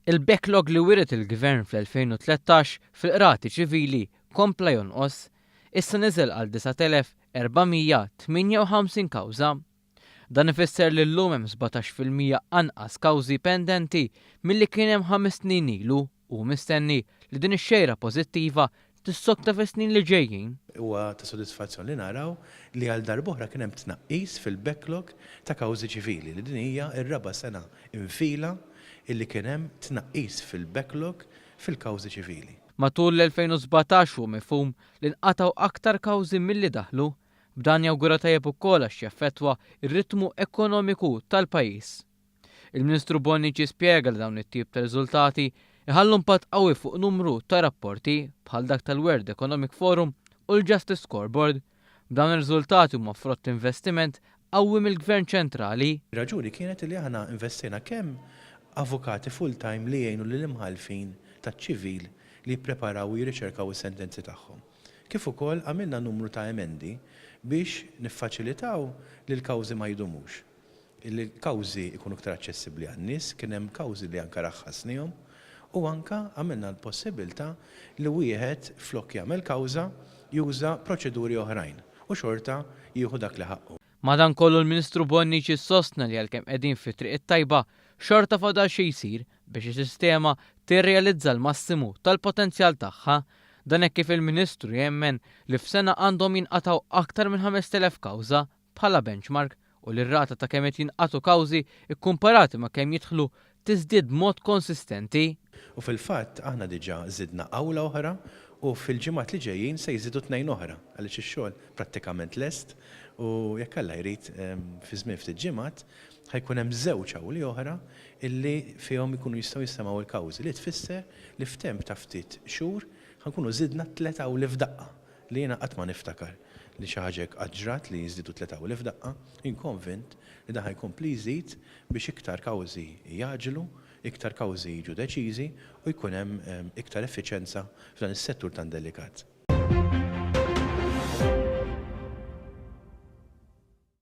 Il-backlog li wiret il-Gvern fl-2013 fil-qrati ċivili kompla jonqos, issa niżel għal 9,458 kawża. Dan ifisser li llum hemm 17% anqas kawżi pendenti milli kien hemm 5 snin ilu u mistenni li din ix-xejra pożittiva tissokta fis-snin li ġejjin. Huwa ta' sodisfazzjon li naraw li għal darb'oħra kien hemm tnaqqis fil-backlog ta' kawżi ċivili, li din hija r-raba' sena infila illi kien hemm tnaqqis fil-backlog fil-kawżi ċivili. Matul l-2017 hu mifhum li nqataw aktar kawżi milli daħlu, b'dan jawgura tajjeb ukoll għax jaffettwa r-ritmu ekonomiku tal-pajjiż. Il-Ministru Bonnici spjega li dawn it-tip ta' riżultati iħallu impatt qawwi fuq numru ta' rapporti bħal dak tal-World Economic Forum u l-Justice Scoreboard. B'dawn ir-riżultati huma frott investiment qawwi mill-Gvern ċentrali. Raġuni kienet li aħna investejna kemm avukati full-time li jgħinu lill-imħallfin taċ-ċivil li jippreparaw u jirriċerkaw is-sentenzi tagħhom. Kif ukoll għamilna numru ta' emendi biex niffaċilitaw li l-kawżi ma jdumux. Li l-kawżi jkunu iktar aċċessibbli għan-nies, kien hemm kawżi li anke raħħasnihom u anke għamilna l-possibilità li wieħed flok jagħmel kawża juża proċeduri oħrajn u xorta jieħu dak li ħaqqu. Madankollu l-Ministru Bonnici sostna li għalkemm qegħdin fit-triq it-tajba, xorta fadal xi jsir biex is-sistema tirrealizza l-massimu tal-potenzjal tagħha. Dan hekk kif il-Ministru jemmen li f'sena għandhom jinqataw aktar minn 5,000 kawża bħala benchmark u li r-rata ta' kemm qed jinqatu kawżi ikkumparati ma' kemm jidħlu tiżdied b'mod konsistenti. U fil-fatt aħna diġà żidna awla oħra u fil-ġimgħat li ġejjin se jżidu tnejn oħra għaliex ix-xogħol prattikament lest u jekk Alla jrid fi żmien ftit ġimgħat ħa jkun hemm żewġ awli oħra illi fihom ikunu jistgħu jisimgħu l-kawżi, li tfisser li f'temp ta' ftit xhur ħa nkunu żidna tliet awli f'daqqa, li jiena qatt ma niftakar li xi ħaġa hekk qatt ġrat li jiżdiedu tliet awli f'daqqa. Jien konvint li dan ħa jkompli jżid biex iktar kawżi jgħaġġlu, iktar kawżi jiġu deċiżi u jkun hemm iktar effiċjenza f'dan is-settur tant delikat.